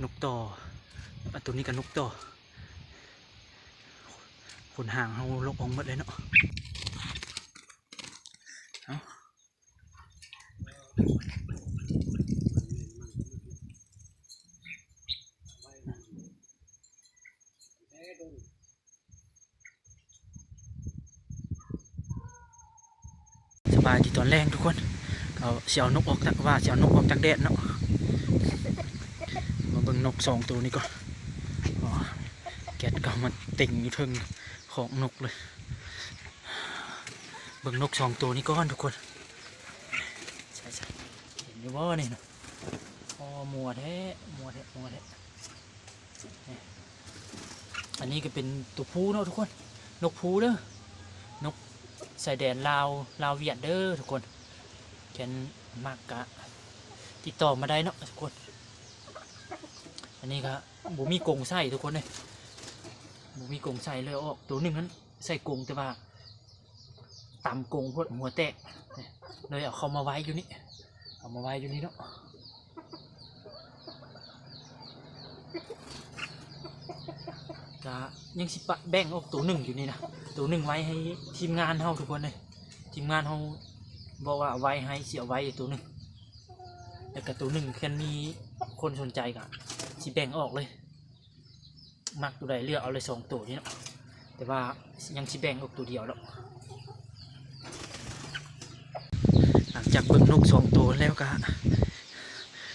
ນົກຕໍ່ ອາ ໂຕນີ້ກໍນົກຕໍ່ ຂົນຫາງເຮົາລົກອອກໝົດເລີຍເນາະ ເອົາ. ສະບາຍດີຕອນແລງທຸກຄົນ ກໍຊິເອົານົກອອກ ວ່າຊິເອົານົກອອກຕາກແດດເນາະ ມາເບິ່ງນົກສອງໂຕນີ້ກ່ອນ ແກັດກໍມາເຕັງຢູ່ເທິງຄອກນົກເລີຍ ເບິ່ງນົກສອງໂຕນີ້ກ່ອນທຸກຄົນ ໃສ່ໆ ເຫັນຢູ່ບໍ່ນີ້ນະ ອໍ ມົວແທ້ ມົວແທ້ ມົວແທ້. ອັນນີ້ກໍເປັນຕົວຜູ້ເນາະທຸກຄົນ ນົກຜູ້ເດີ ນົກຊາຍແດນລາວ ລາວຫວຽດເດີທຸກຄົນ ຄັນມັກກະຕິດຕໍ່ມາໄດ້ເນາະທຸກຄົນ ອັນນີ້ກໍບໍ່ມີກົງໃສ່ທຸກຄົນເອີຍ ບໍ່ມີກົງໃສ່ເລີຍ ອອກໂຕໜຶ່ງຫັ້ນໃສ່ກົງ ແຕ່ວ່າ ຕຳກົງໂພດ ຫົວແຕກ ເລີຍເອົາເຂົ້າມາໄວ້ຢູ່ນີ້ ເອົາມາໄວ້ຢູ່ນີ້ເນາະ ກະຍັງຊິປະ ແບ່ງອອກໂຕໜຶ່ງຢູ່ນີ້ນະ ໂຕໜຶ່ງໄວ້ໃຫ້ທີມງານເຮົາທຸກຄົນເອີຍ ທີມງານເຮົາບອກວ່າເອົາໄວ້ໃຫ້ ຊິເອົາໄວ້ໂຕໜຶ່ງ ແລ້ວກະໂຕໜຶ່ງຄັນມີຄົນສົນໃຈກະຊິແບ່ງອອກເລີຍ. ມັກໂຕໃດເລືອກເອົາເລີຍ ສອງໂຕນີ້ເນາະ ແຕ່ວ່າຍັງຊິແບ່ງອອກໂຕດຽວດອກ ຫຼັງຈາກເບິ່ງນົກສອງໂຕແລ້ວກະ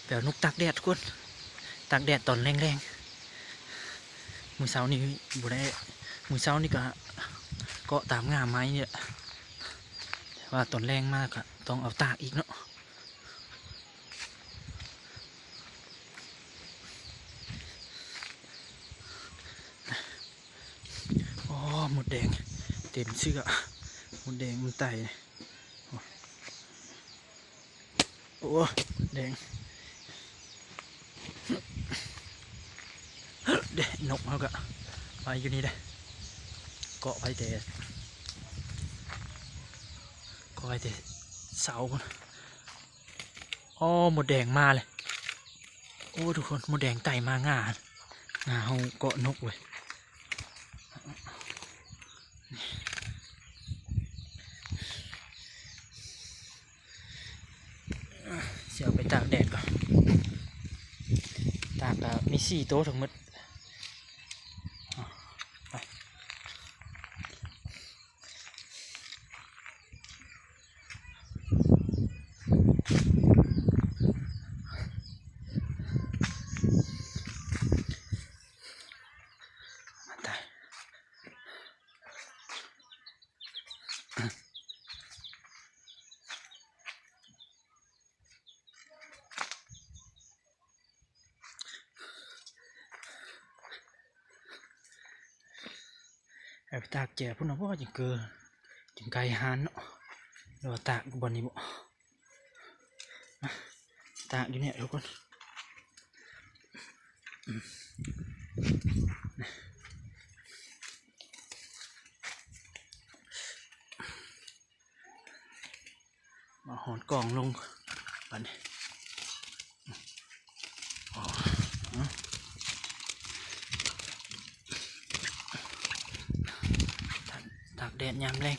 ໄປເອົານົກຕາກແດດທຸກຄົນ ຕາກແດດຕອນແລງໆ ມື້ເຊົ້ານີ້ບໍ່ໄດ້ ມື້ເຊົ້ານີ້ກະເກາະຕາມງ່າໄມ້ນີ້ແຫຼະ ແຕ່ວ່າຕອນແລງມາກະຕ້ອງເອົາຕາກອີກເນາະ. ອໍ ມົດແດງເຕັມເສື້ອ ມົດແດງມັນໄຕ່ ໂອ້ ມົດແດງ ເດ້ ນົກເຮົາກະໄວ້ຢູ່ນີ້ເດ້ ເກາະໄວ້ແຕ່ ເກາະໄວ້ແຕ່ເສົາພຸ້ນ. ອໍ ມົດແດງມາເລີຍ ໂອ້ ທຸກຄົນ ມົດແດງໄຕ່ມາງ່າ ງ່າເຮົາເກາະນົກເວີຍ ຊິເອົາໄປຕາກແດດກ່ອນ ຕາກກະມີສີ່ໂຕທັງໝົດ ເອົາໄປ. ເອົາໄປຕາກແຈພຸ້ນນະບໍ່ ຈັ່ງເກີ ຈຶ່ງໄກຮ້ານເນາະ ຫຼືວ່າຕາກຢູ່ບ່ອນນີ້ບໍ່ ຕາກຢູ່ນີ້ທຸກຄົນ ມາຫອນກອງລົງບາດນີ້ ຕາກແດດຍາມແລງ.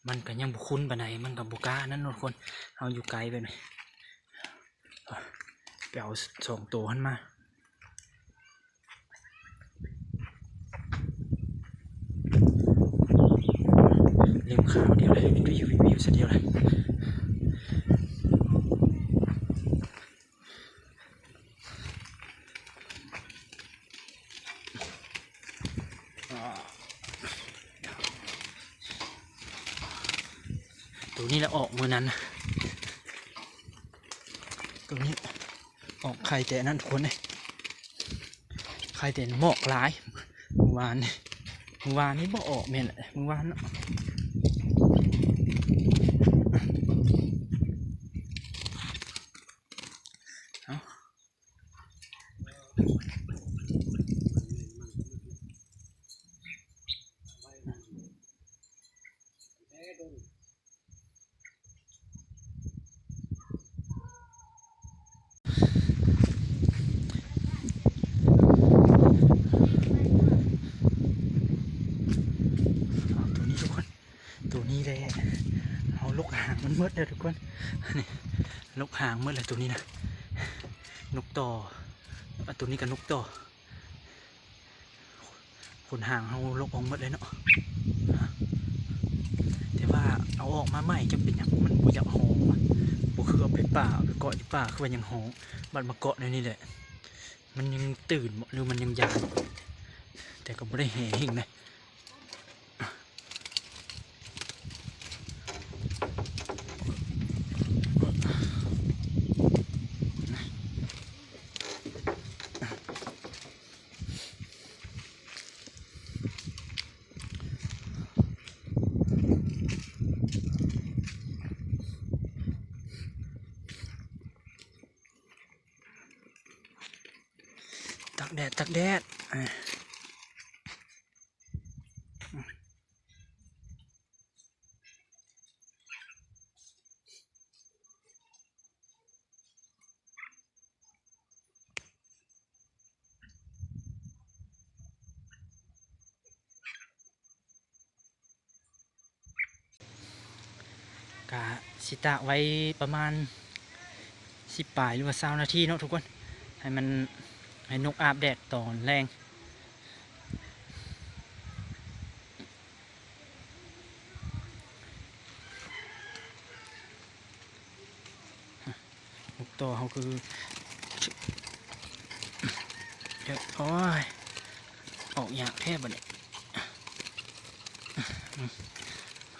ມັນກະຍັງບໍ່ຄຸ້ນປານໃດ ມັນກະບໍ່ກ້ານັ້ນເນາະທຸກຄົນ ເຮົາຢູ່ໄກແບບນີ້ ໄປເອົາສອງໂຕຫັ້ນມາ ເລັມຂາວດຽວເລີຍ ວິວໆຊະດຽວເລີຍ. ໂຕນີ້ລະອອກມື້ນັ້ນ ໂຕນີ້ອອກໄຂ່ແຕ່ນັ້ນທຸກຄົນເອີຍ ໄຂ່ແຕ່ໝອກຫຼາຍ ມື້ວານນີ້ ມື້ວານນີ້ບໍ່ອອກແມ່ນແຫຼະ ມື້ວານເນາະ. ເອົາ ໝົດແລ້ວທຸກຄົນ ນີ້ ລົກຫາງໝົດແລ້ວໂຕນີ້ນະ ນົກຕໍ່ ອັນໂຕນີ້ກໍນົກຕໍ່ ຂົນຫາງເຮົາລົກອອກໝົດເລີຍເນາະ ແຕ່ວ່າເອົາອອກມາໃໝ່ຈັກເປັນຫຍັງມັນບໍ່ຢາກຮ້ອງວະ ບໍ່ຄືເອົາໄປປ່າ ເອົາໄປເກາະຢູ່ປ່າ ຄືວ່າຍັງຮ້ອງ ບັດມາເກາະໃນນີ້ແຫຼະ ມັນຍັງຕື່ນບໍ ຫຼືມັນຍັງຢ້ານ ແຕ່ກໍບໍ່ໄດ້ແຫ່ແຮງນະ. ຕາກແດດ ຕາກແດດ ກະຊິຕາກໄວ້ປະມານສິບປາຍ ຫຼືວ່າຊາວນາທີເນາະທຸກຄົນ ໃຫ້ມັນ ໃຫ້ນົກອາບແດດຕອນແລງ. ນົກຕໍ່ເຮົາຄື ໂອ້ຍ ອອກຍາກແທ້ບັດນີ້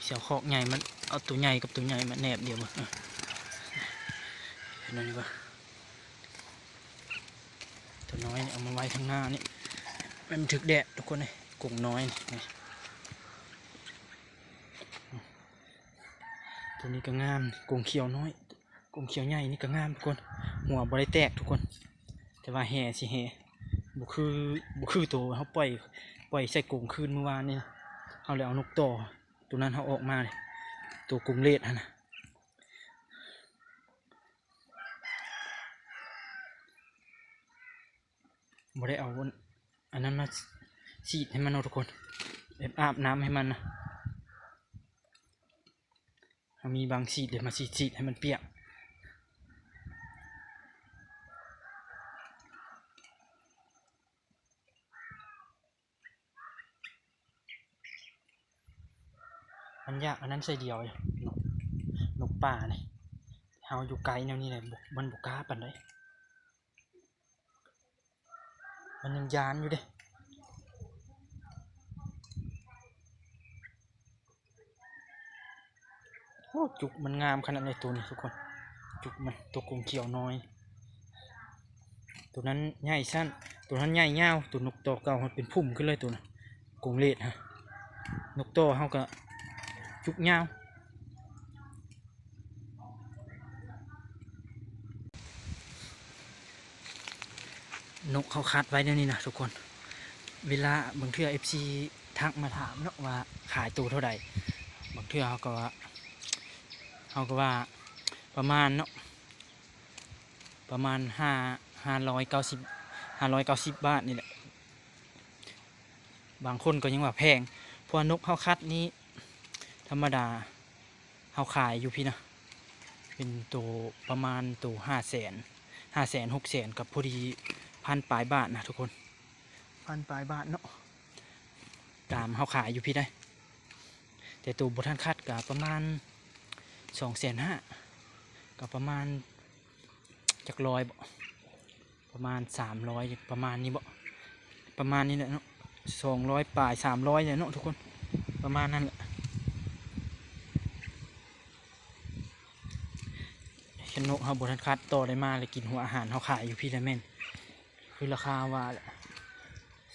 ຊິເອົາຄອກໃຫຍ່ມັນ ເອົາໂຕໃຫຍ່ກັບໂຕໃຫຍ່ມາແນບດຽວເບິ່ງ ເຫັນອັນນີ້ບໍ່? ຕົວນ້ອຍນີ້ເອົາມາໄວ້ທາງໜ້ານີ້ ມັນຖືກແດດທຸກຄົນເອີຍ ກົງນ້ອຍນີ້ ຕົວນີ້ກໍງາມ ກົງຂຽວນ້ອຍ ກົງຂຽວໃຫຍ່ນີ້ກໍງາມທຸກຄົນ ຫົວບໍ່ໄດ້ແຕກທຸກຄົນ ແຕ່ວ່າແຫ່ຊິແຫ່ ບໍ່ຄື ບໍ່ຄືໂຕເຮົາປ່ອຍ ປ່ອຍໃສ່ກົງຄືນມື້ວານນີ້ນະ ເຮົາເລີຍເອົານົກຕໍ່ ໂຕນັ້ນເຮົາອອກມາເລີຍ ໂຕກົງເລດຫັ້ນນະ. ບໍ່ໄດ້ເອົາອັນນັ້ນມາສີດໃຫ້ມັນເນາະທຸກຄົນ ແບບອາບນ້ຳໃຫ້ມັນນະ ເຮົາມີບາງສີດເດ ມາສີດ ສີດໃຫ້ມັນປຽກ. ມັນຢາກອັນນັ້ນໃສ່ດຽວ ນົກ ນົກປ່ານີ້ ເຮົາຢູ່ໄກແນວນີ້ແຫຼະ ມັນບໍ່ກ້າປານໃດ ມັນຍັງຢ້ານຢູ່ເດ້. ໂອ້ ຈຸກມັນງາມຂະໜາດໃດໂຕນີ້ທຸກຄົນ ຈຸກມັນ ໂຕກົງຂຽວນ້ອຍ ໂຕນັ້ນໃຫຍ່ສັ້ນ ໂຕນັ້ນໃຫຍ່ຍາວ ໂຕນົກຕໍ່ເກົ່າຫັ້ນເປັນພຸ່ມຂຶ້ນເລີຍໂຕນັ້ນ ກົງເລດຫັ້ນ ນົກຕໍ່ເຮົາກໍຈຸກຍາວ. ນົກເຮົາຄັດໄວ້ແນວນີ້ນະທຸກຄົນ ເວລາບາງເທື່ອເອັຟຊີທັກມາຖາມເນາະວ່າຂາຍໂຕເທົ່າໃດ ບາງເທື່ອເຮົາກໍວ່າ ເຮົາກໍວ່າປະມານເນາະ ປະມານຫ້າ ຫ້າຮ້ອຍເກົ້າສິບ ຫ້າຮ້ອຍເກົ້າສິບບາດນີ້ແຫຼະ ບາງຄົນກໍຍັງວ່າແພງ ເພາະວ່ານົກເຮົາຄັດນີ້ທຳມະດາ ເຮົາຂາຍຢູ່ພີ້ນະ ເປັນໂຕປະມານໂຕຫ້າແສນ ຫ້າແສນ ຫົກແສນ ກໍພໍດີພັນປາຍບາດນະທຸກຄົນ ພັນປາຍບາດເນາະ ຕາມເຮົາຂາຍຢູ່ພີ້ໄດ໋ ແຕ່ໂຕບໍ່ທັນຄັດກໍປະມານສອງແສນຫ້າ ກໍປະມານຈັກຮ້ອຍບໍ ປະມານສາມຮ້ອຍ ປະມານນີ້ບໍ ປະມານນີ້ແຫຼະເນາະ ສອງຮ້ອຍປາຍ ສາມຮ້ອຍແຫຼະເນາະທຸກຄົນ ປະມານນັ້ນແຫຼະ. ຄັນນົກເຮົາບໍ່ທັນຄັດ ຕໍ່ໄດ້ມາແລ້ວກິນຫົວອາຫານ ເຮົາຂາຍຢູ່ພີ້ລະແມ່ນ ຄືລາຄາວ່າ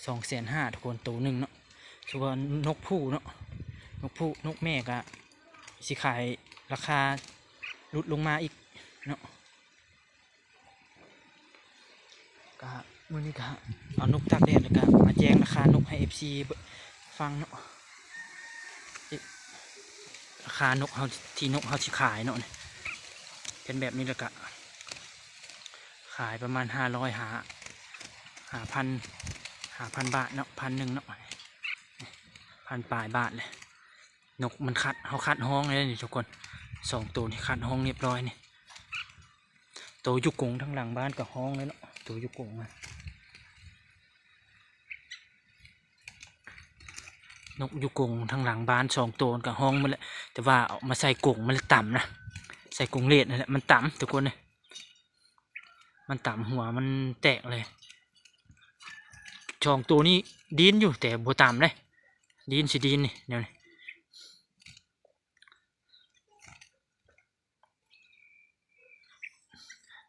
ສອງແສນຫ້າທຸກຄົນ ໂຕໜຶ່ງເນາະ ຖືວ່ານົກຜູ້ເນາະ ນົກຜູ້ ນົກແມ່ກະຊິຂາຍລາຄາຫຼຸດລົງມາອີກເນາະ. ກະມື້ນີ້ກະເອົານົກຕາກແດດ ແລ້ວກະມາແຈ້ງລາຄານົກໃຫ້ເອັຟຊີຟັງເນາະ ລາຄານົກເຮົາ ທີ່ນົກເຮົາຊິຂາຍເນາະ ເປັນແບບນີ້ ແລ້ວກະຂາຍປະມານຫ້າຮ້ອຍ ຫາ ຫ້າພັນ ຫ້າພັນບາດເນາະ ພັນໜຶ່ງເນາະ ພັນປາຍບາດເລີຍ. ນົກມັນຄັດ ເຮົາຄັດຮ້ອງເລີຍນີ້ທຸກຄົນ ສອງໂຕນີ້ຄັດຫ້ອງຮຽບຮ້ອຍນີ້. ໂຕຢູ່ກົງທາງຫຼັງບ້ານກໍຮ້ອງແລ້ວເນາະ ໂຕຢູ່ກົງນະ. ນົກຢູ່ກົງທາງຫຼັງບ້ານສອງໂຕມັນກໍຮ້ອງໝົດແຫຼະ ແຕ່ວ່າເອົາມາໃສ່ກົງມັນລະຕຳນະ ໃສ່ກົງເລດນັ້ນແຫຼະ ມັນຕຳທຸກຄົນເອີຍ ມັນຕຳຫົວມັນແຕກເລີຍ. ສອງໂຕນີ້ດີ້ນຢູ່ແຕ່ບໍ່ຕຳເດ້ ດີ້ນຊິດີ້ນນີ້ ແນວນີ້.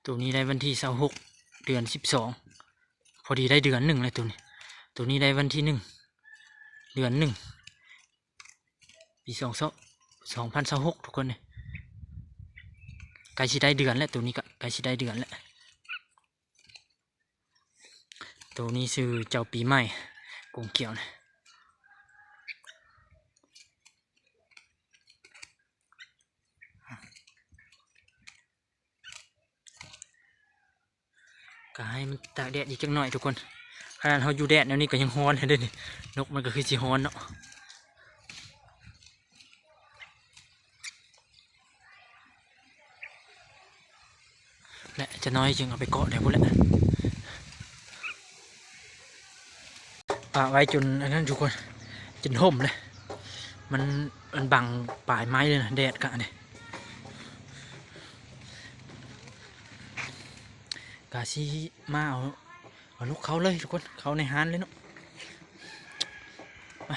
ໂຕນີ້ໄດ້ວັນທີຊາວຫົກ ເດືອນສິບສອງ ພໍດີໄດ້ເດືອນໜຶ່ງແລ້ວໂຕນີ້. ໂຕນີ້ໄດ້ວັນທີໜຶ່ງ ເດືອນໜຶ່ງ ປີສອງ ສອງພັນຊາວຫົກ ທຸກຄົນເອີຍ ໃກ້ຊິໄດ້ເດືອນແລ້ວ ໂຕນີ້ກໍໃກ້ຊິໄດ້ເດືອນແລ້ວ. ໂຕນີ້ຊື່ເຈົ້າປີໃໝ່ ກົງຂຽວນະ. ກໍໃຫ້ມັນຕາກແດດອີກຈັກໜ້ອຍທຸກຄົນ ຂະໜາດເຮົາຢູ່ແດດແນວນີ້ກໍຍັງຮ້ອນເດ້ນີ້ ນົກມັນກໍຄືຊິຮ້ອນເນາະ. ແລະ ຈະນ້ອຍຈຶ່ງເອົາໄປເກາະໄດ້ພຸ້ນແຫຼະ ປະໄວ້ຈົນອັນນັ້ນທຸກຄົນ ຈົນຮົ່ມເລີຍ ມັນ ມັນບັງປາຍໄມ້ເລີຍນະ ແດດກະນີ້ ກະຊິມາເອົາ ເອົານົກເຂົ້າເລີຍທຸກຄົນ ເຂົ້າໃນຮ້ານເລີຍເນາະ ໄປ.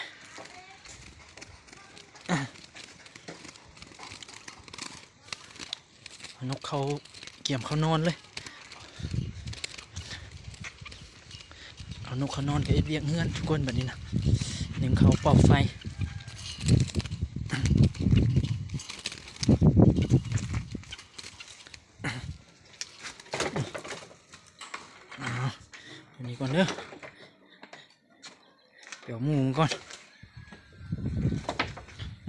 ເອົານົກເຂົ້າ ກຽມເຂົ້ານອນເລີຍ ເອົານົກເຂົ້ານອນກໍເຮັດວຽກເຮືອນທຸກຄົນ ບັດນີ້ນະ ໜຶ້ງເຂົ້າ ເປົ່າໄຟ. ເອົາ ອັນນີ້ກ່ອນເດີ ໄປເອົາໝູມາກ່ອນ.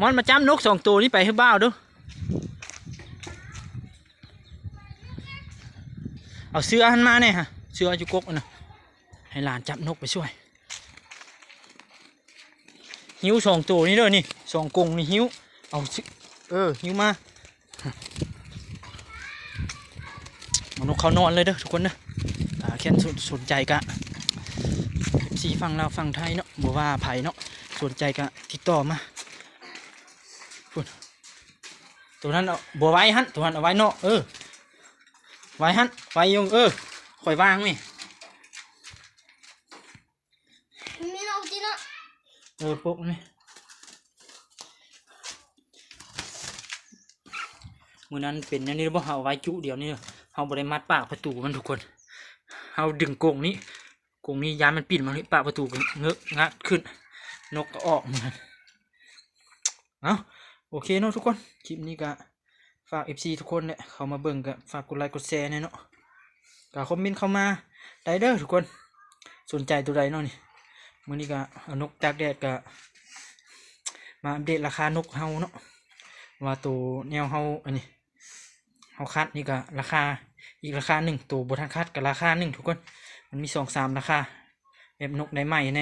ມອນ ມາຈັບນົກສອງໂຕນີ້ໄປໃຫ້ບ່າວດູ ເອົາເສື້ອຫັ້ນມາແດ່ຫະ ເສື້ອຢູ່ກົກຫັ້ນນະ ໃຫ້ຫຼານຈັບນົກໄປຊ່ວຍ. ຫິ້ວສອງໂຕນີ້ເດີ ນີ້ສອງກົງນີ້ ຫິ້ວ ເອົາ ເອີ ຫິ້ວມາ ເອົານົກເຂົ້ານອນເລີຍເດີທຸກຄົນເດີ. ອ່າ ຄັນສົນ ສົນໃຈກະ ເອັຟຊີຝັ່ງລາວຝັ່ງໄທເນາະ ບໍ່ວ່າໃຜເນາະ ສົນໃຈກະຕິດຕໍ່ມາ ພຸ້ນ ໂຕນັ້ນເອົາ ບໍ່ໄວ້ຫັ້ນ ໂຕນັ້ນເອົາໄວ້ນອກ ເອີ ໄວ້ຫັ້ນ ໄວ້ຢູ່ ເອີ ຂ້ອຍວາງນີ້. ມີນ້ອງຈິເນາະ ເອີ ປົກນີ້ ມື້ນັ້ນເປັນແນວນີ້ບໍ່ ເຮົາເອົາໄວ້ຈຸດຽວນີ້ ເຮົາບໍ່ໄດ້ມັດປາກປະຕູມັນທຸກຄົນ ເຮົາດຶງກົງນີ້ ກົງນີ້ຢ້ານມັນປິ່ນມານີ້ ປາກປະຕູກໍເງີກງັດຂຶ້ນ ນົກກໍອອກມື້ນັ້ນ. ເອົ້າ ໂອເຄເນາະທຸກຄົນ ຄລິບນີ້ກະຝາກເອັຟຊີທຸກຄົນແຫຼະ ເຂົ້າມາເບິ່ງກະຝາກກົດໄລກົດແຊແດ່ເນາະ ກະຄອມເມັນເຂົ້າມາໄດ້ເດີທຸກຄົນ ສົນໃຈໂຕໃດເນາະນີ້. ມື້ນີ້ກະເອົານົກຕາກແດດ ກະມາອັບເດດລາຄານົກເຮົາເນາະ ວ່າໂຕແນວເຮົາ ອັນນີ້ ເຮົາຄັດນີ້ກະລາຄາ ອີກລາຄາໜຶ່ງ ໂຕບໍ່ທັນຄັດກະລາຄາໜຶ່ງທຸກຄົນ ມັນມີສອງສາມລາຄາ ແບບນົກໄດ້ໃໝ່ແດ່.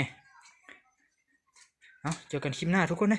ເອົາ ເຈີກັນຄລິບໜ້າທຸກຄົນເດີ